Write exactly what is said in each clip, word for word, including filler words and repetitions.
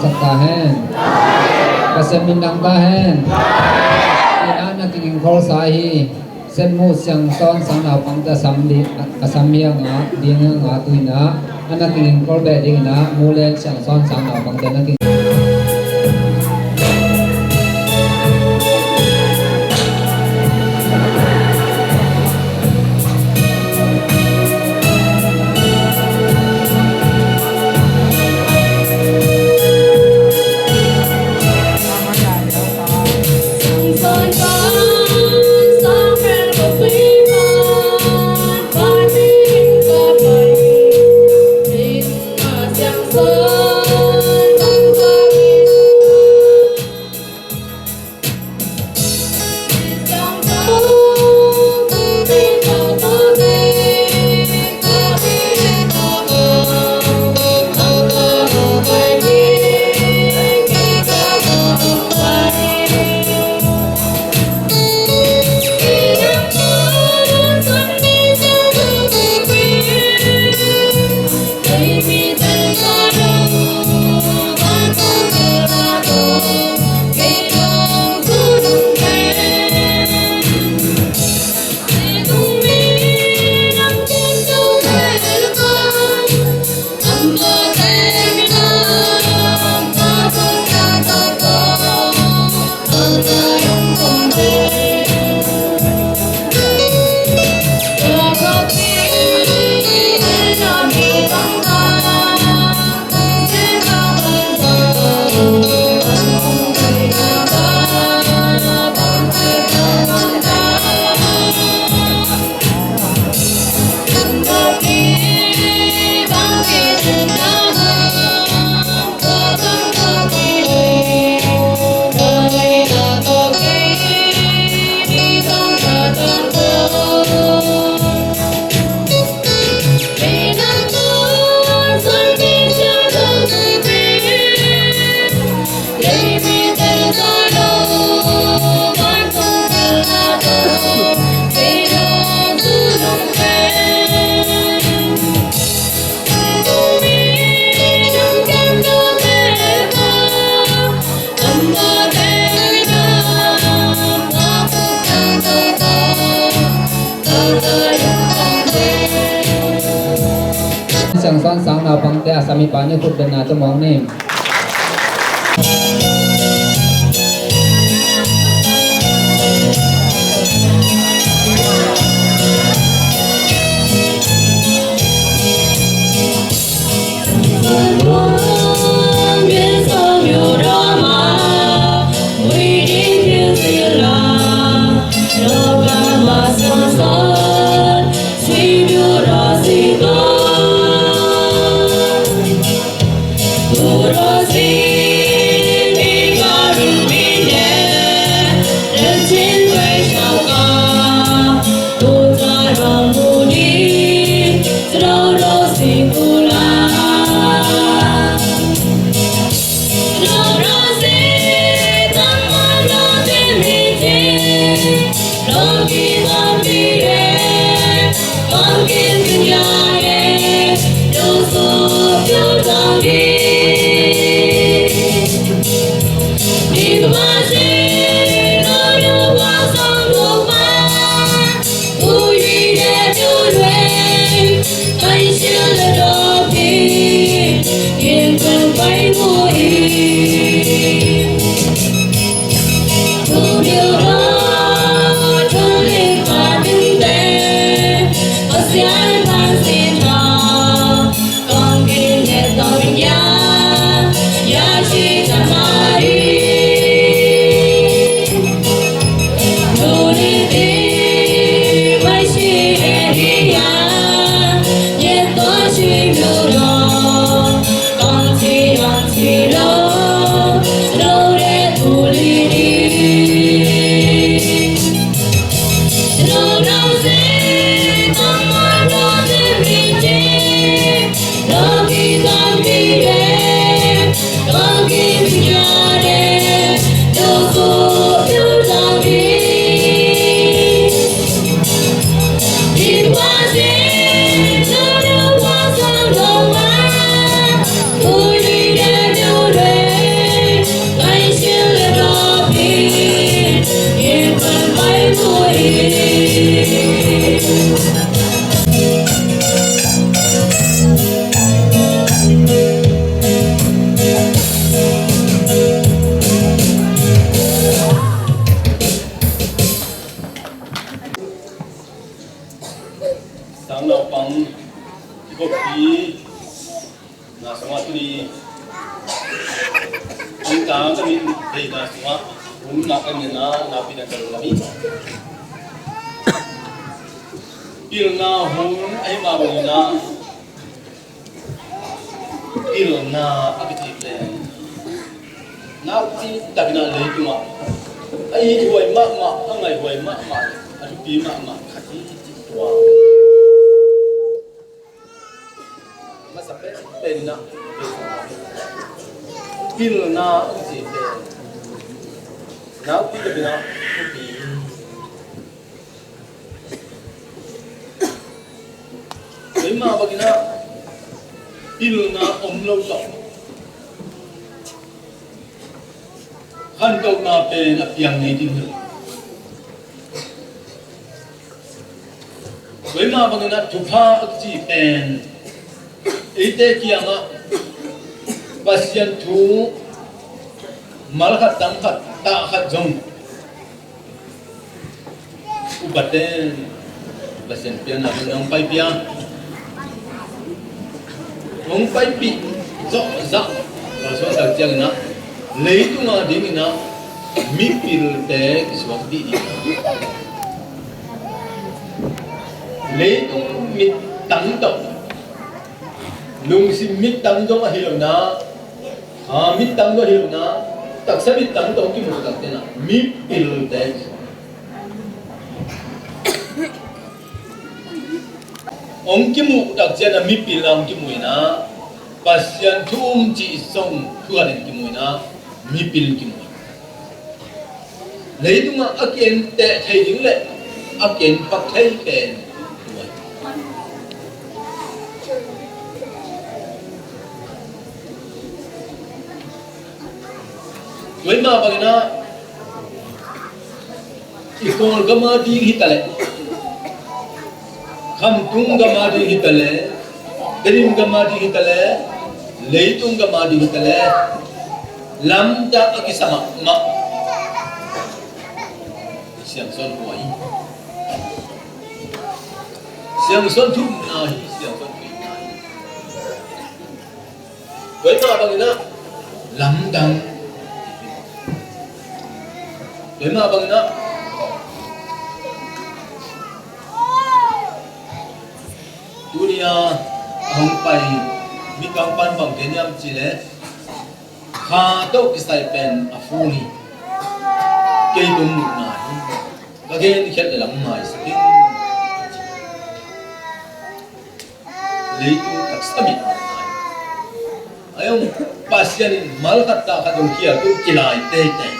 Sak ta hen. Pasian min thang ta hen. Ina na kiging khol sa hi. Senmu Siangsawn sang naupangte a sam di, a sam hi a ngah ding a ngah tu ina, a na kiging khol beh ding ina, Mu le Siangsawn sang naupangte na kiging Siangsawn sang naupangte a sam hi pa ni khut bengna tumawng ni. Sang naupang kikoppi na sungah tuni, ang tang ka min deihna sungah hun nak ka min na, na pi na ka lu la mi. Pilna hun ahi mah bangin ah, pilna a kici pen nakpi takin ah leitungah a ithuai mahmah, a ngaihhuai mahmah, a thupi mahmah khat hi ci tua. Masa pen pen na pilna a kici pen nakpi takin ah thupi. Keimah bangin ah pilna om lo tawh khantohna pen a piang ngei ding hi lo. Keimah bangin ah thupha a kici pen eite kiangah Pasian thu malkhat, tangkhat, tahkhat zong upaten Pasian pianna hong paipih a, hong paipih zawhzah, Pasian tak ciangin ah leitung a dingin ah mipilte kisuak dih ding. Leitung mittang tawh, lungsim mittang zong ahi lo na, a, mittang zong ahi lo na, taksa mittang tawh kimuh tak ciangin ah mipilte hong kimuh tak ciangin ah mipil hong kimuh in ah, Pasian thu um cih song thu khat in kimuh in ah, mipil kimuh. Leitungah a ki-en teh thei ding le a ki-en pak thei pen tua hi. Tua hi mah bangin ah i Kawlgam a ding hi ta leh, Khamtung gam a ding hi ta leh, Tedim gam a ding hi ta leh, leitung gam a ding hi ta leh, lamdang a kisa mahmah Siangsawn hua hi. Siangsawn thumna hi, Siangsawn thumna hi. Tua hi mah bangin ah lamdang. Tua hi mah bangin ah tuni a hong pai Mikang pan bang gen hiam cih leh, kha tawh kisai pen a fun hi. Kei tung muhna hi. Ka gen khiat le lam maisak in. Leitung taksa mit a om, Pasian in malkhat tahkhat hong khial tu kilai teitei.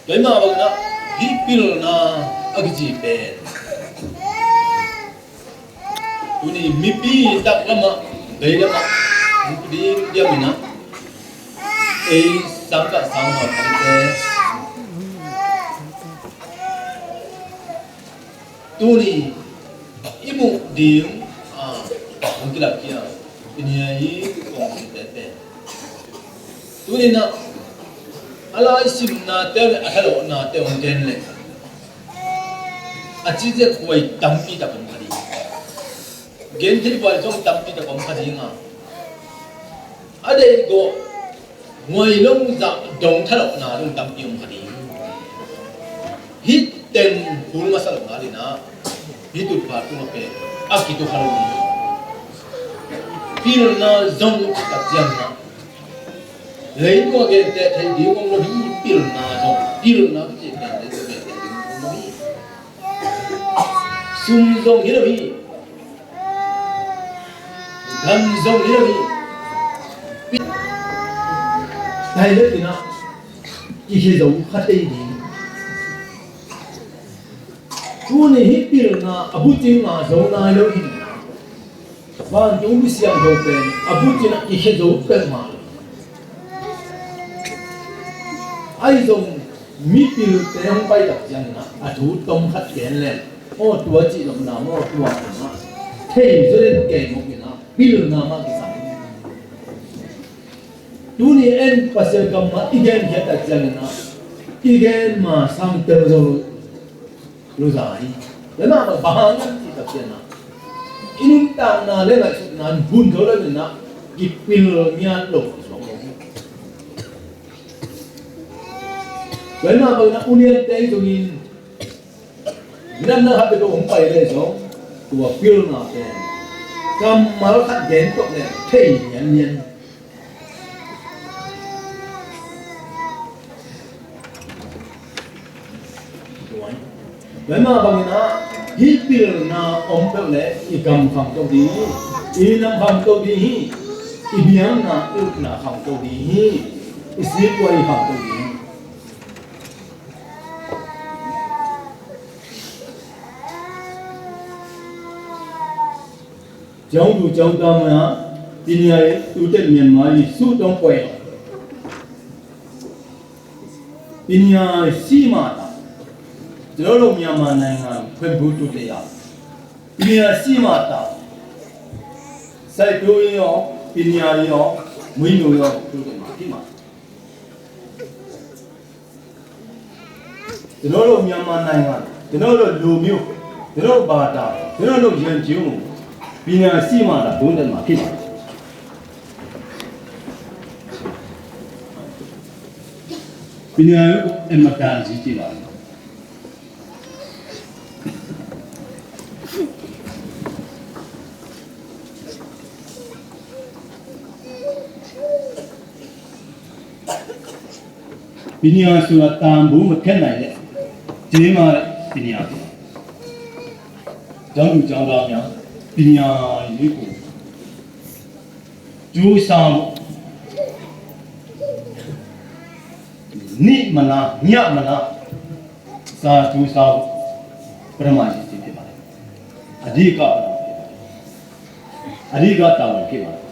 Tua hi mah bangin ah hih pilna a kici pen tuni mipi taklamah, beilamah hong pi ding diamin ah, ei sangkah sanghau pite tuni i muh ding, a, hong kilak hi a, i nia i kong pite pen Tuni-in ah a laisimnate le a thalawhnate hong gen leh a cizia khuai tampi tak om kha ding. Gen thei khuai zong tampi tak om kha ding a, a deih gawh huai lom zah dong thalawhna zong tampi om kha ding. Hih teng hul masa lo ngal in ah hih tutphah tungah pen a kitukha lo ding. Pilna zong tak ciangin ah leitung a genteh thei ding om lo hi. Pilna zong, pilna kicih pen leitung a genteh ding om lo hi. Sum zong hi lo hi. Gam zong hi lo hi. Pi-, tai le tina kikhia zo kha tei ding. Tuni hih pilna a bucing ngah zo nai lo hi. Vantung mi siangtho pen a bucing ah kikhia zo peuhmah lo. Ahi zong mipilte hong pai tak ciangin ah a thu tom khat gen leng, aw tua cih lohna maw, tua lohna thei zaw den kei mawk in ah pilna mah kisam. Tuni en Pasian kammal i genkhiat tak ciangin ah i gen ma sang tel zo lo zai. Lena bang hang hiam cih tak ciangin ah i nuntakna le ngaihsutna in hun zo lo in ah kipil ngiat lo suak lo hi. Tua hi mah bangin ah uliante i zongin minam na khat bek hong pai leh zong tua pilna pen kammal khat gen tawh leh thei lianlian. Tua hi mah bangin ah hih pilna om peuh leh i gam khangto ding hi, i nam khangto ding hi, i biakna i upna khangto ding hi, i sikuai khangto ding hi. Jong du jong da maya, pinya tu te Myanmar i su tong poi. Pinya si ma ta. Jolo Myanmar nai nga kwen bu tu te ya. Pinya si ma ta. Sai tu yo, pinya yo, mui nu yo, tu te ma ki ma. ကျွန်တော်တို့ မြန်မာနိုင်ငံ၊ ကျွန်တော်တို့ လူမျိုး၊ ကျွန်တော်တို့ ဘာသာ၊ ကျွန်တော်တို့ ယဉ်ကျေးမှု၊ ပညာရှိမှသာ တိုးတက်မှာ ဖြစ်ပါတယ်။ ပညာရေးကို အင်မတန် အရေးကြီးပါတယ်။ Pinya sura tambu makan nai le, jema pinya. Jangdu jangda mya, pinya yiku. Ju sa ni mana, nya mana. Sa tu sa, ပထမအရေးကြီးဖြစ်ပါတယ်။ အဓိက အဓိကတာဝန်ဖြစ်ပါတယ်။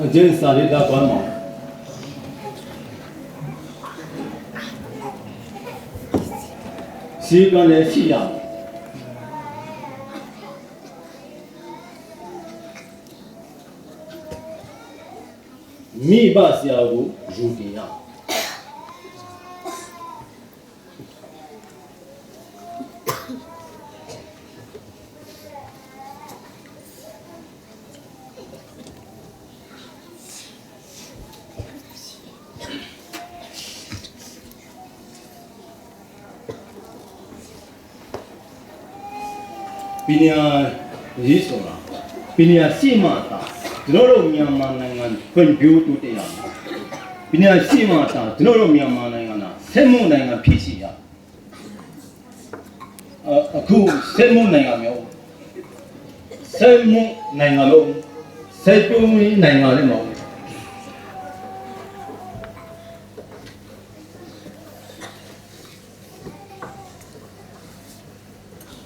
အကျဉ်းစာလေး ဓာတ်ကွမ်းမှာ စည်းကမ်းလည်း ရှိရမယ်။ မိဘဆရာကို ယူတင်ရမယ်။ ပညာရေးဆိုတာ ပညာရှိမှသာ ကျွန်တော်တို့ မြန်မာနိုင်ငံ ဖွံ့ဖြိုးတိုးတက်ရမယ်။ ပညာရှိမှသာ ကျွန်တော်တို့ မြန်မာနိုင်ငံဟာ စက်မှုနိုင်ငံ ဖြစ်စေရမယ်။ အ-၊ အခု စက်မှုနိုင်ငံမဟုတ်ဘူး။ စက်မှုနိုင်ငံမဟုတ်ဘူး။ စိုက်ပျိုးရေးနိုင်ငံလည်းမဟုတ်ဘူး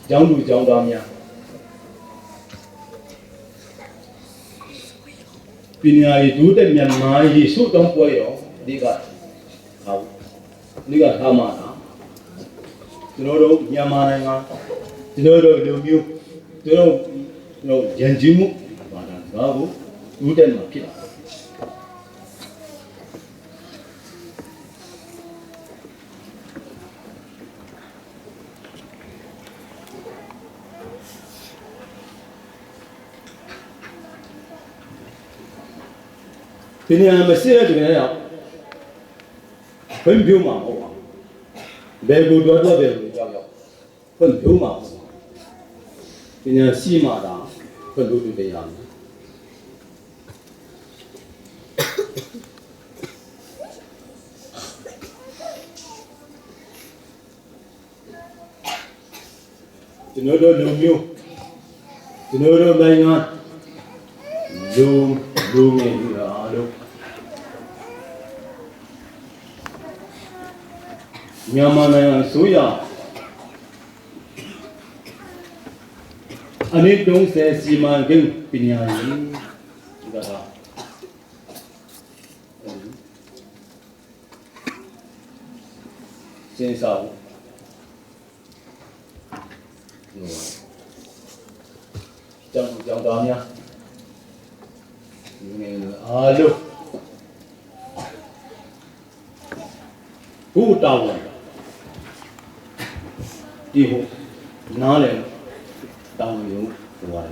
။ ကျောင်းသူကျောင်းသားများ၊ ပညာရေးတိုးတက်မြင့်မားရေး ဆုတောင်းပွဲတော် အဓိကထားဖို့၊ အဓိကထားမှာက ကျွန်တော်တို့ မြန်မာနိုင်ငံ၊ ကျွန်တော်တို့လူမျိုး၊ Tui lo, lo, Gen Z mu, ba dan ga bu, tu den ma kila. Pini a masi na tu na ya. Pun biu ma o. Begu dua dua begu jauh ya. Pun biu ma o. Pini a si ma da. Pun biu biu ya. Tinodo lum yu. Tinodo laingan. Lum, lum e yu a lum. Myanmar laingan suya. Ani dong se si man geng pinya yi. Gata. Sensau. Jang, jang dania. Alu. Hu tawon. Ihu. Nale. Tawon yu. Tuwai.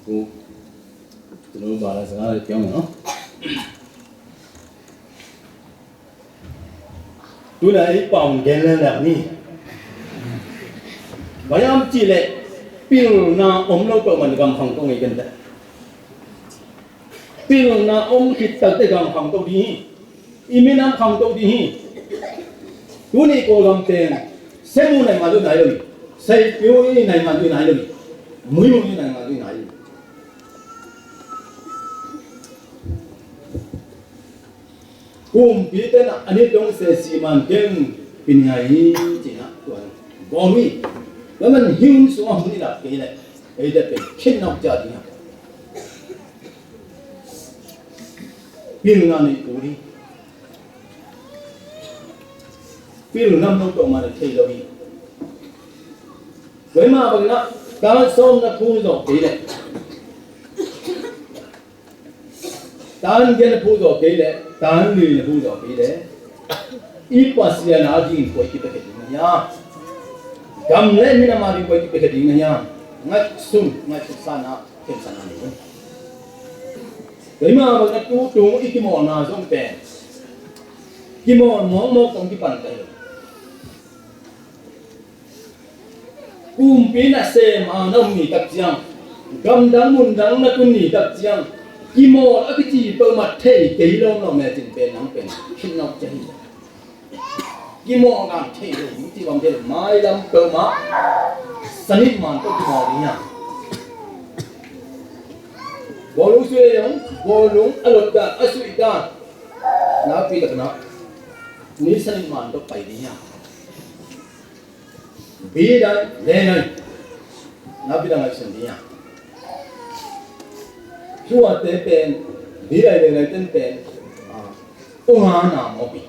Ku, tunu bala sana kiang no. Tuna i pau gen le lak ni. Bayam ci le pilna om lo pau man gam khang tong i gen ta. Pilna om khit talte gam khang to ding hi. I minam khang to ding hi. Tuni Kawlgam pen semu nai ma lu nai lo hi. Seipiu i nai ma lu nai lo hi. Muimu i nai ma lu nai lo hi. Kumpi tena ani dong se si man keng pin ngai hi. Cina tuan gom hi. Laman hiun sua hun i lak kei le. Ei de pe khin nok ja ding ha. Pilna nei kul hi. Pilna mong tawh mah na thei lo hi. Tua hi mah bangin ah, tan sawm na phu zawh kei leh, tan giat na phu zawh kei leh, tan li na phu zawh kei leh, i Pasian a ding koi kipia khe ding na hiam? Gam le minam a ding koi kipia khe ding na hiam? Ngaihsun, ngaihsutna, khensatna nei. Tua hi mah bangin ah tu tung i kimawlna zong pen kimawl mawkmawk tawh kipan ta hi lo. Kumpi nasem a na om ni tak ciang, gamdang mundang na tun ni tak ciang, kimawl a kici peuhmah thei kei lawmlawm lecin pen nang pen khitnawk cia hi. Kimawl ngang thei lo ding ci bang thei lo, mailam peuhmah sanit man tawh kimawl ding hiam? Bawlung sui le zong bawlung a lot dan a suih dan nakpi takin ah ni sanit man tawh pai ding hiam? Bidai lenai nakpi takin ngaihsun ding hiam? Tuate pen bidai lenai ten pen, ah, ong a na mawpi.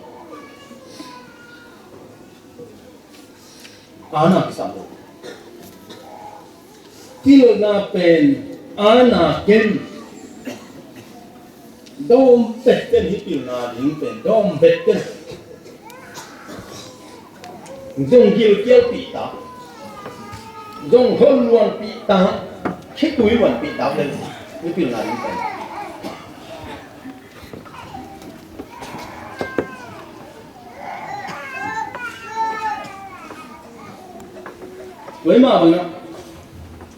Ana kisam lo. Pilna pen ana ken. Dawm bet ken hi pilna ding pen dawm bet ken. Zong gilkialpih ta, zong hol luanpih ta, khitui luanpih ta pen hi pilna ding pen. Tua hi mah bangin ah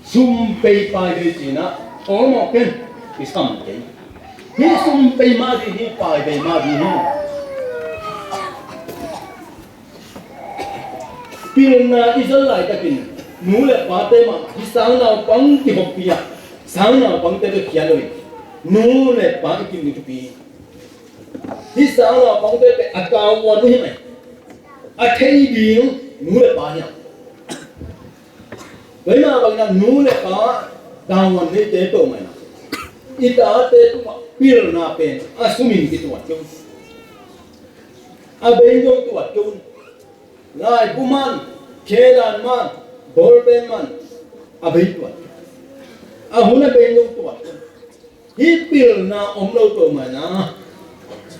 sum pei pai bei cih ah awlmawh ken, kisam kei. Hih sum pei mah ding hi, pai bei mah ding hi. Pilna i zon laitakin nu le pate mah hih sangnaupang kihoppi ah, sangnaupangte bek khia lo hi. Nu le pa i kim ding thupi. Hih sangnaupangte pen a kau uan uh hi mai. A thei ding nu le pa hiam? Tua hi mah bangin ah nu le pa Tavuan neite peuhmah in ah, i tate tungah pilna pen a sumin kituat kei un. A bei zong tuat kei un. Laibu man, khedan man, bawlpen man, a bei tuat kei un. A hun a bei zong tuat kei un. Hih pilna om lo peuhmah in ah,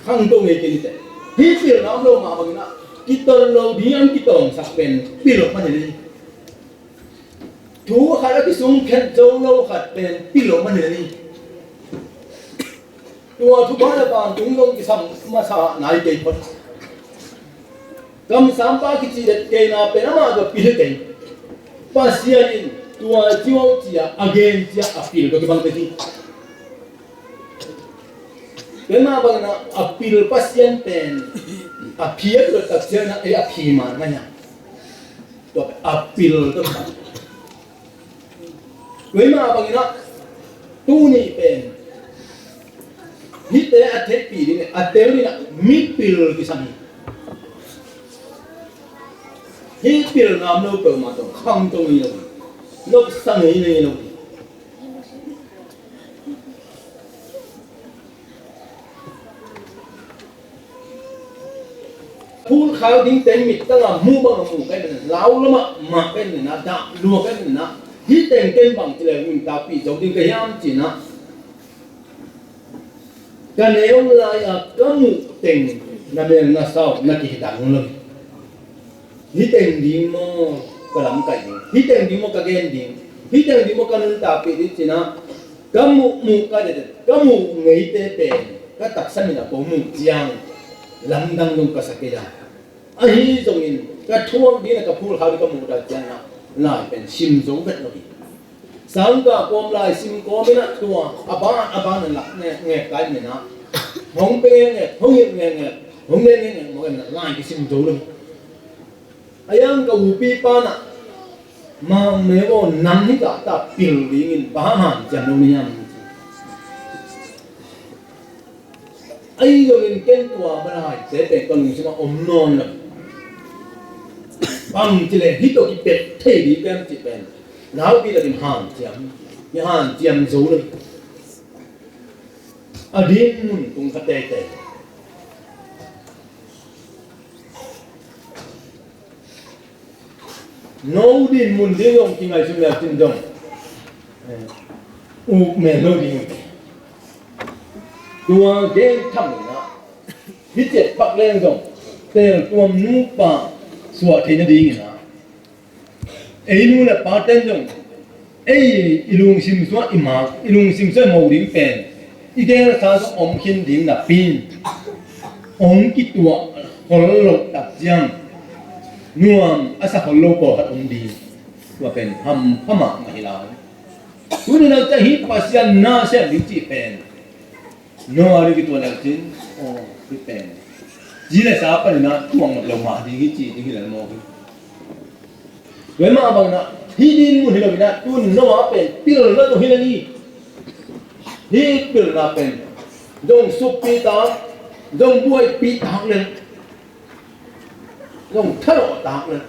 khangto ngei kei ni teh. Hih pilna om lo mah bangin ah, kitawng lo ding a kitawngsak pen pil om mah hi lel hi. Thu khat a kisung phet zo lo khat pen pil om mah hi lel hi. Tua thupha le vantung zong kisam masa nai kei phot. Kamsangpa kici det keina pen amah tawh pil hi kei. Pasian in tua ci uh ci-a a gen ci-a a pil tawh kibang bek hi. Tua mah bangin ah a pil Pasian pen a phi a pil tak ciangin ah ei a phi man ngai a. Tua pen a pil tawh kibang. Tua mah bangin ah tuni pen hihte a theihpih ding le a tel ding ah mipil kisam hi. Hih pilna om lo peuhmah tawh khangto ngei lo hi. Nopsa ngei ngei lo hi. Phulkhak ding teng mittang a mu bang a mu ka hi na, lau lam a mah ka hi na, dah lua ka hi na, hih teng ken bang ci le ngun takpi zo ding ka hiam ci na. Ka neu lai a ka muh teng na mel na sau na kidang lo. Hih teng ding maw ka lamkaih ding, hih teng ding maw ka gen ding, hih teng ding maw ka nuntakpih ding ci na, ka muh muh ka dede, ka muh ngeite pen ka taksa min a ko muh ciang lamdang dong ka sa kei a. Ahi zongin ka thuak ding a ka phulkhak ding ka muh tak ciang a lai pen sim zo vet lo hi. Sangkah kawm lai sim kawm in a tua a ban a ban a lak ngek ngek kai in a, hong pe ngek ngek, hong hilh ngek ngek, hong ngek ngek ngek mawk in a lai kisim zo lo hi. A yang ka upi pa na, Mang Neu aw, nang hi kah ta pil dingin bang hang hanciam lo ni hiam? Ahi zongin ken tua balaite pen ka lungsim ah om nawn lo. Bang ci le hih tawh kipet thei ding pen ci pen, naupi takin hanciam, i hanciam zo lo. A dinmun tung kha teitei. No dinmun ding zong kingaihsun le cin zong, eh, uk men lo ding. Tua gen tham in a, hih ciat pak leng zong, tel tuam nupa suah theih nading in a, ei nu le pa ten zong ei i lungsim suah i mak, i lungsim suah i mo ding pen i gelsa zong om khin ding napi, hong kituah khol loh tak ciang nuam a sa khol lo pawlkhat om ding. Tua pen hampha mahmah hi lai. Tuni nak ciah hih Pasian na sem ding cih pen Noah ding kituah leh cin, aw, hih pen ci le sa panin a tuang lo mah ding hi ci ding hi lel mawk hi. Tua mah bangin a hih dinmun hi lo in a, tun Noah pen pilna tawh hi lel hi. Hih pilna pen zong suppi tak, zong buaipih tak lel, zong thalawh tak lel.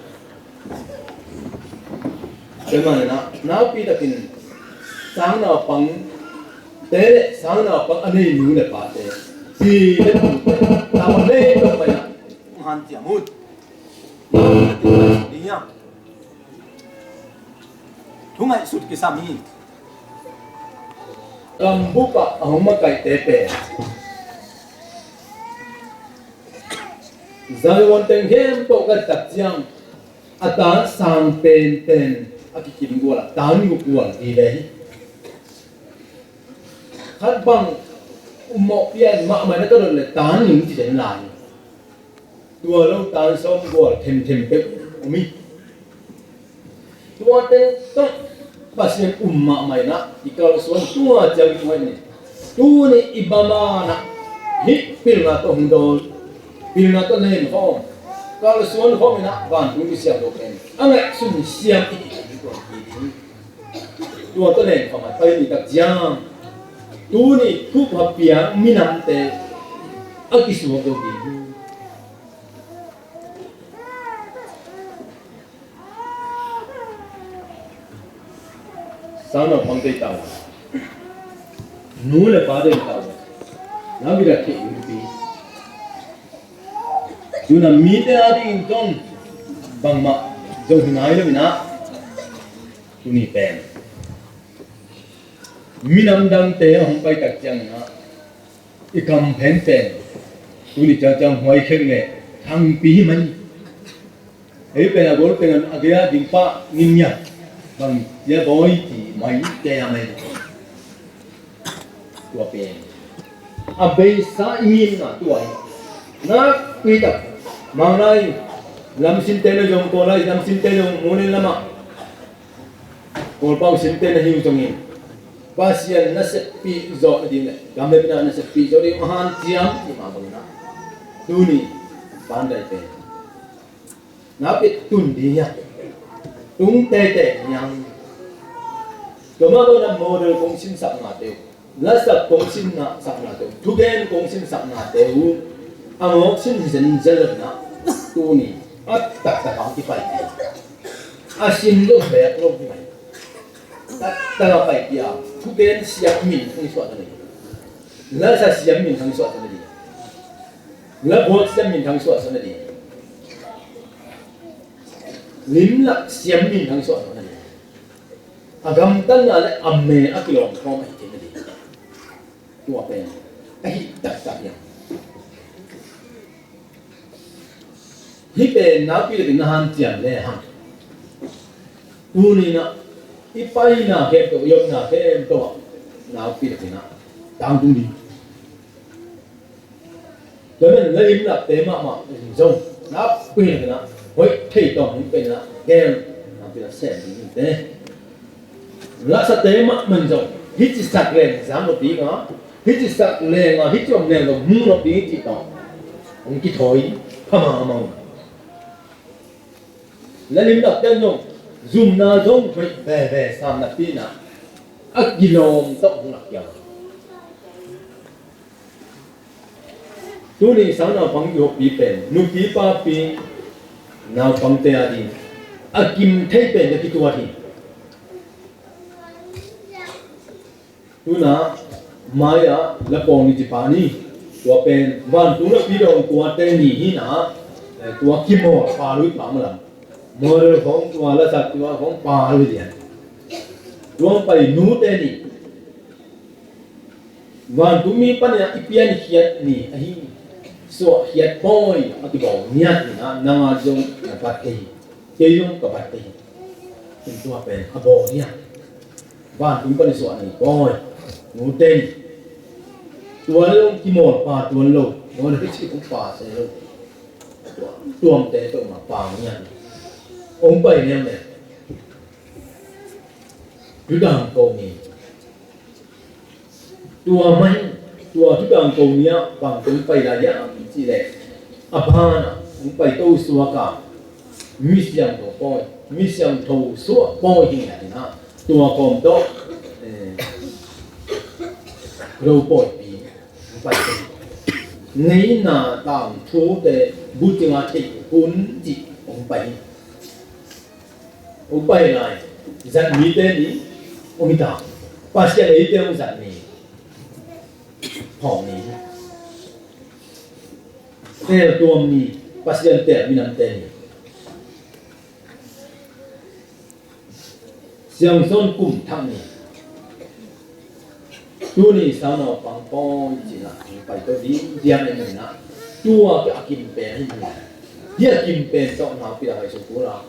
Tua mah in a, naupi takin sangnaupang te le sangnaupang a nei nu le pate, pi le pute, tama nei tawh pai a, hanciam un. Ni hiam? Thu ngaihsut kisam hi. Gambup ah a hong makaihte pen Zion teng khempeuh ka tak ciang a tan sang penpen a kikim gual a tan guk gual ti ve hi. Khat bang ummawh pian mahmah na ka dot le tan ning ci den lai. Tua lo tan sawm gual themthem peuh om hi. Tua teng tawh Pasian um mahmah in a i kalsuan tua ciang i tuai ni. Tuni i bama na hih pilna tawh hong dawn, pilna tawh len khawm, kalsuan khawm in a vantung i siam lo pen a ngaihsun siam i kituan hi ding. Tua tawh len khawm a pai ni tak ciang tuni thupha piang minamte a kisuak lo ding hi. Sang naupangte tau, nu le pate tau, na bia theih ding pi. Tuna mite a dingin zong bangmah zong hi nai lo in ah, tuni pen minam dangte a hong pai tak ciangin ah, i kam phen pen tuni ciangciang huai khek le thangpi hi mai. Ei pen a gol pen a gei a ding pah ngimngiat bang cia bawi ci mai, kei a mai. Tua pen a beisa i ngimna tua hi. Nakpi tak mang lai lamsinte na zong, Kawl lai lamsinte zong, munin lamah Kawlpau sinte na hi uh zongin, Pasian na seppih zawh nading le gam le minam na seppih zawh ding a hanciam cih mah bangin ah, tuni pandai pen na pia tun ding hiam? Tung teitei ding hiam? Tua mah bangin ah model kong sinsaknate uh, lasak kong sinsaknate uh, thugen kong sinsaknate uh a ngawk sin zenzen lo in ah, tuni a taktak a hong kipai ding, a sin lo beek lo hi mai. Taktak a paipih a, thugen siam minthang suahna ding, lasa siam minthang suahna ding, labuak siam minthang suahna ding, limlak siam minthang suahna ding, a gamtatna le a me a kilawm khawm a hi theihna ding. Tua pen a hih taktak hiam? Hih pen nakpi takin na hanciam le hang, tuni in ah i paina khempeuh, i omna khempeuh ah nakpi takin ah tangtung ding. Tua manin la limlakte mahmah in zong nakpi takin ah hoih thei tawm ding pen ah gel nakpi takin sem ding te. Lasate mahmah in zong hih ci sak leng zang lo ding a, hih ci sak leng a, hih ci om leng zong mu lo ding cih tawh hong kithawi phamang a mang. La limlakte in zong zumna zong hoih veve sam napi in ah a kilawm tawh hong lak kiam. Tuni sang naupang i hopih pen nupi papi naupangte a ding a kim thei pen na kituat hi. Tuna mai-ah la pawng ni ci pa ni, tua pen vantung lapi dong tuate ni hi na, eh, tua kimawl pa lui pa malam. Model khong tua lasak tua khong pa lui lian. Tua pai nute ni. Vantung mi panin ah i piankhiat ni ahi. Suahkhiat pawi a kibawl ngiat ni na, nang a zong na bat kei hi. Kei zong ka bat kei hi. Tua pen a bawl ngiat. Vantung panin suah ni pawi. Nute ni. Tua le zong kimawl pa tuan lo. Mawl le ci kong pa se lo. Tuamte tawh ma pa ngiat ni. Ong pai niam le. Tudang ko ni. Tua mah in, tua Thudang Ko ni ah bang tawh pai lai hiam cih leh, a banah hong pai to suak a, mi siangtho pawi, mi siangtho suak pawi hi na hi na, tua kawm tawh, eh, ropawlpi hong pai to. Ngeina tangthute bucing a theih hun cih hong pai hi. Hong pai lai, zat mite ni hong hi ta. Pasian eite hong zat ni, phawng ni, teel tuam ni, Pasian teel minamte ni, siangsawn kum thak ni. Tuni sang naupang pawi cihna hong pai to ding diam en na. Tua a kim pen hi ni. Hi a kim pen tawh nakpi a ngaihsut kul a.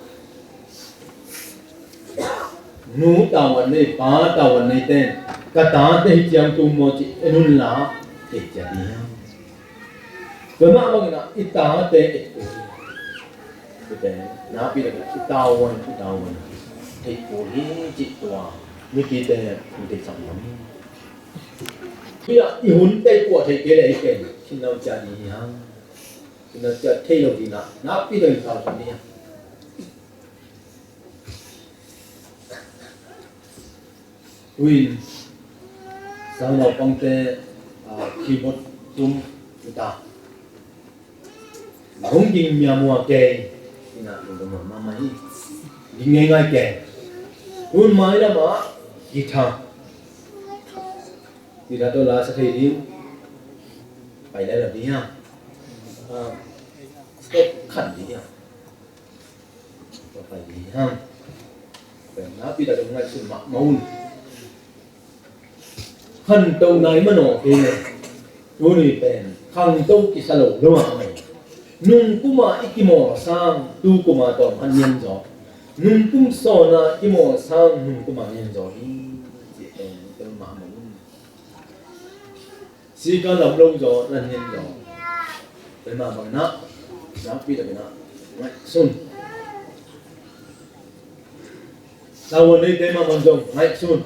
Nu tavuan nei, pa tavuan nei ten ka tate hi ciang tum maw ci en un la, kei ciang ni. Tua mah bangin ah i tate et kul hi. Tua pen nakpi takin i tavuan, i tavuan et kul hi cih tua mipite hong deihsak nuam hi. Tua i hun tei puah theih kei leh i pen khin lo ciang ni hi hang. Khin lo ciang thei lo ding ah nakpi takin tavuan ni hang. Tuin sang naupangte, ah, keyboard tum hi ta. Hong ging miamua kei. Ina hong ging miamua mah hi. Ging ngeingai kei. Tun mailam ah Guitar. Guitar tawh la sa thei ding. Pai lai lo ding hiam? Ah, step khat ding hiam? Pai ding hiam? Pen nakpi takin ngaihsun mahmah un. Khantohna i manawh kei leh tuni pen khangto kisa lo lo mah mai. Nungkuma i kimawl sang tukuma tawm han niam zaw. Nungkum sawna i kimawl sang nungkuma niam zaw hi. Ci pen tel mahmah un. Sika lam lo zaw nan niam zaw. Pen mahmah na nakpi takin ngaihsun. Sawan neite mahmah zong ngaihsun.